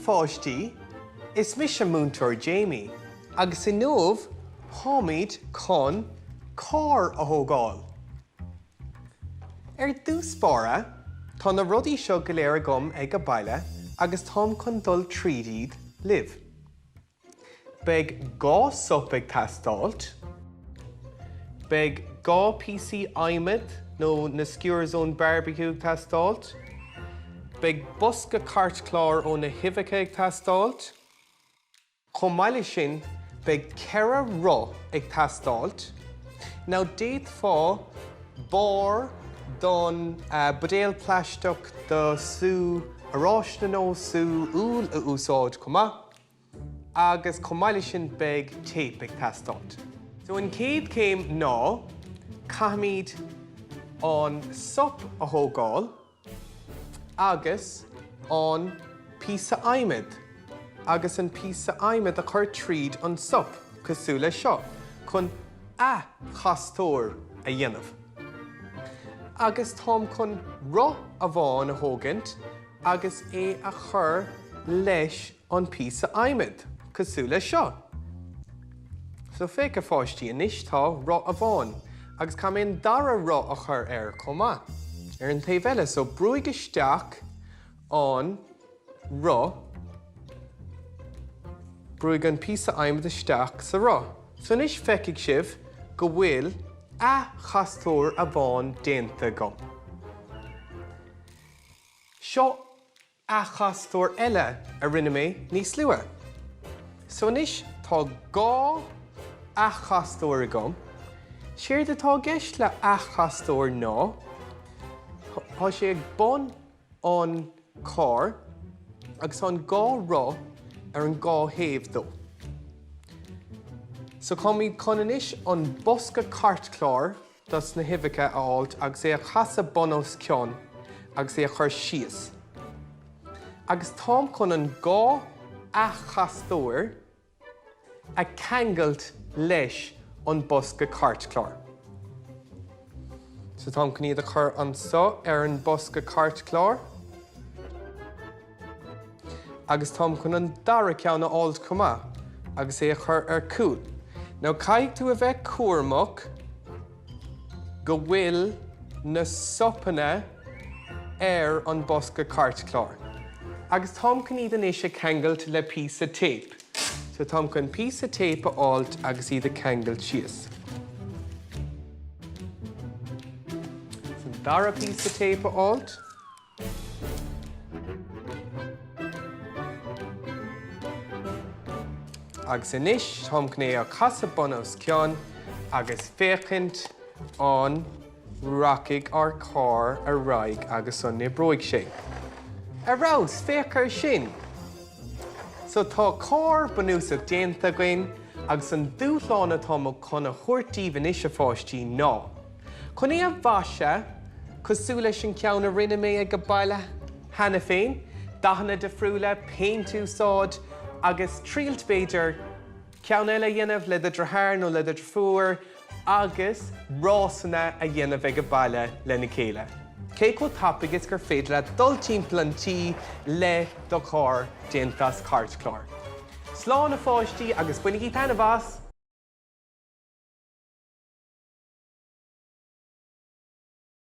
pháistí, is mise Múinteoir Jamie agus inniu táimid chun carr a thógáil. Ar dtús báire, tá na rudaí seo go léir agam ag an baile agus táim chun dul tríd iad libh. Beidh 2 sop ag teastáilt. Beidh 2 píosaí adhmaid nó na skewers ón barbecue ag teastáilt. Beidh bosca cairtchláir ó na huibheacha ag teastáilt. Chomh maith leis sin, beidh 4 roth ag teastáilt. Now d'fhéadfá barr don buidéal plaisteach do sú oráiste nó sú úll a úsáid chomh maith. Agus chomh maith leis sin beidh téip ag teastáilt. So an chéad chéim ná caithfimid an sop a thógáil. agus an píosa adhmaid agus an píosa adhmaid a chur tríd an sop, cosúil le seo, chun athchastóir a dhéanamh. Agus táim chun roth amháin a thógaint agus é a chur leis an píosa adhmaid, cosúil le seo. So féach a pháistí, anois tá roth amháin agus caithfidh mé an dara roth a chur air chomh maith, ar an taobh eile. So brúigh isteach an roth, brúigh an píosa adhmaid isteach sa roth. So anois feicfidh sibh go bhfuil athchastóir amháin déanta agam. Seo athchastóir eile a rinne mé níos luaithe. So anois tá 2 athchastóir agam. Séard atá i gceist le athchastóir ná, tá sé ag bun an chairr agus tá an 2 roth ar an 2 thaobh dó. So táimid chun anois an bosca cairtchláir dos na huibheacha a fháilt agus é a chasadh bun os cionn agus é a chur síos. Agus táim chun an 2 athchastóir a cheangailt leis an bosca cairtchláir. So táim chun iad a chur anso ar an bosca cairtchláir. Agus táim chun an dara ceann a fháilt chomh maith agus é a chur ar cúl. Now caithfidh tú a bheith cúramach go bhfuil na sopanna ar an bosca cairtchláir. Agus táim chun iad anois a cheangailt le píosa téip. So táim chun píosa téip a fháilt agus iad a cheangailt síos. An dara píosa téip a fháilt. Agus anois táim chun é a chasadh bun os cionn agus féachaint an rachaidh ár carr ar aghaidh agus an oibreoidh sé. Ar fheabhas, féach air sin! So tá carr bunúsach déanta againn agus an dúshlán atá mé chun a thabhairt daoibh anois a pháistí ná, Chun é a mhaisiú, cosúil leis an cheann a rinne mé ag baile cheana féin, dathanna difriúla, péint a úsáid agus triailt b'fhéidir ceann eile a dhéanamh le do dheartháir nó le do dheirfiúr agus rásanna a dhéanamh ag baile lena chéile. Cé chomh tapaidh is gur féidir leat dul timpeall an tí le do charr déanta as cairtchlár. Slán a pháistí agus bainigí taitneamh as!